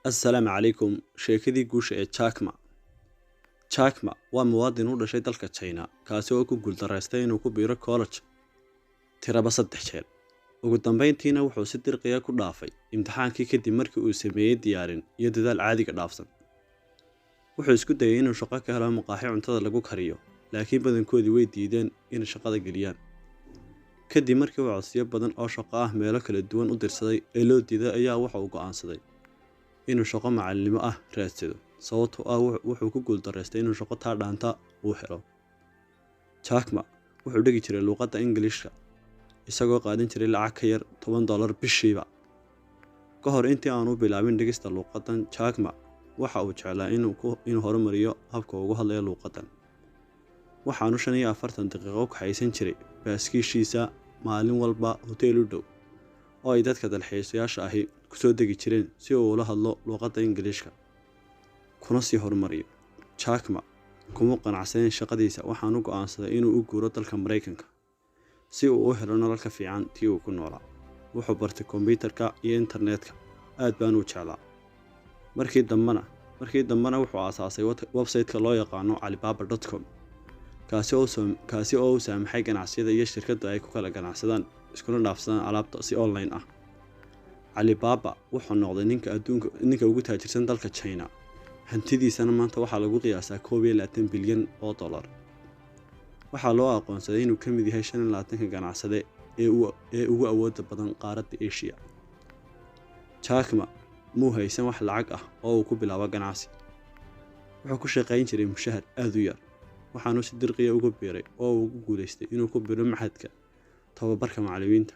Assalaamu calaykum. Sheekadii guusha ee Jack Ma. Jack Ma waa muwaadin u dhashay dalka China, kaasi oo ku guuldareystay inuu ku biiro college tiraba saddex jeer. Ugu dambeyntiina wuxuu si dirqiya ku dhaafay imtixaankii kadib markii uu sameeyey diyaarin iyo dadaal caadiga dhaafsan. Wuxuu isku dayay inuu shaqo ka helo maqaaxi cuntada lagu kariyo, laakiin badankoodii way diideen inay shaqada geliyaan. Kadib markii uu codsiyo badan oo shaqo ah meelo kala duwan u dirsaday ee loo diiday, ayaa waxa uu go'aansaday inuu shaqo macalinimo ah raadsado, sababtoo ah wuxuu ku guuldareystay inuu shaqo taa dhaanta uu helo. Jack Ma wuxuu dhigi jiray luuqadda Ingiliishka, isagoo qaadan jiray lacag ka yar $10 bishiiba. Ka hor intii aanu bilaabin dhigista luuqaddan, Jack Ma waxa uu jeclaa inuu horumariyo habka ugu hadlayo luuqaddan. Waxaanu 45 daqiiqo ku kaxaysan jiray baaskiishiisa maalin walba hoteel u dhow oo ay dadka dalxiisayaasha ahi kusoo degi jireen, si uu ula hadlo luuqadda Ingiliishka kuna sii horumariyo. Jack Ma kuma qanacsaneyn shaqadiisa, waxaanu go'aansaday inuu u guuro dalka Maraykanka si uu u helo nolol ka fiican tii uu ku noolaa. Wuxuu bartay kombiyuutarka iyo internetka, aad baanu u jeclaa. Markii dambena wuxuu aasaasay website-ka loo yaqaano Alibaba.com, kaasi oo u saamaxay ganacsiyada iyo shirkadda ay ku kala ganacsadaan iskuna dhaafsadaan alaabta si online ah. Alibaba wuxuu noqday ninka adduunka ninka ugu taajirsan dalka China. Hantidiisana maanta waxaa lagu qiyaasaa 21 bilyan oo dollar. Waxaa loo aqoonsaday inuu ka mid yahay 25-ka ganacsade ee ugu awoodda badan qaaradda Asia. Jack Ma muu haysan wax lacag ah oo uu ku bilaabo ganacsi. Wuxuu ku shaqayn jiray mushahar aad u yar, waxaanu si dirqiya ugu biiray oo uu ugu guuleystay inuu ku biiro machadka tababarka macallimiinta.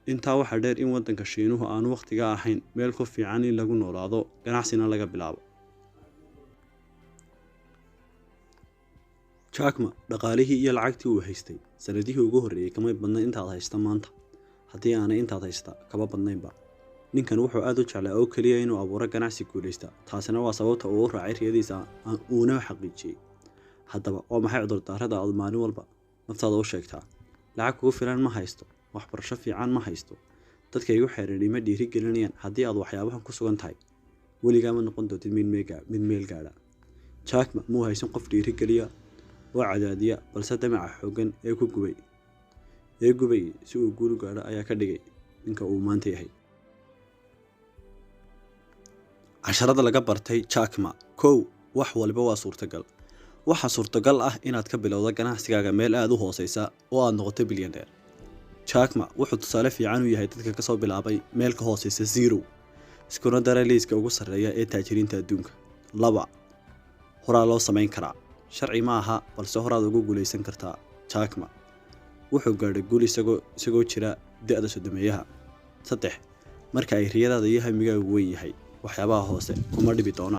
Intaa waxaa dheer in waddanka Shiinuhu aanu wakhtigaa ahayn meel ku fiican in lagu noolaado ganacsina laga bilaabo. Jack Ma dhaqaalihii iyo lacagtii uu haystay sanadihii ugu horreeyay kamay badnayn intaad haysta maanta, haddii aanay intaad haysta kaba badnaynba. Ninkan wuxuu aad u jeclaa oo keliya inuu abuuro ganacsi guuleysta, taasina waa sababta uu u raacay riyadiisa uuna xaqiijiyey. Haddaba, waa maxay cudurdaarada aad maalin walba naftaada u sheegtaa? Lacag kugu filan ma haysto, waxbarasho fiican ma haysto, dadka igu xeeran ima dhiiri gelinayaan. Haddii aad waxyaabahan ku sugan tahay, weligaa ma noqon doontid mid meel gaadha. Jack Ma muu haysan qof dhiirigeliya oo cadaadiya, balse damaca xooggan ee gubayay si uu guul u gaadho ayaa ka dhigay ninka uu maanta yahay. Casharada laga bartay Jack Ma. Kow, wax waliba waa suurtagal. Waxaa suurtagal ah inaad ka bilowdo ganacsigaaga meel aad u hooseysa oo aad noqoto bilyaneer. Jack Ma wuxuu tusaale fiican u yahay dadka kasoo bilaabay meel ka hooseysa zero, iskuna dara liiska ugu sarreeya ee taajiriinta adduunka. Laba, horaa loo samayn karaa. Sharci ma aha, balse horaad ugu guuleysan kartaa. Jack Ma wuxuu gaadhay guul isagoo jira da'da soddomeeyaha. Saddex, marka ay riyadaada iyo hamigaagu weyn yahay, waxyaabaha hoose kuma dhibi doonaan.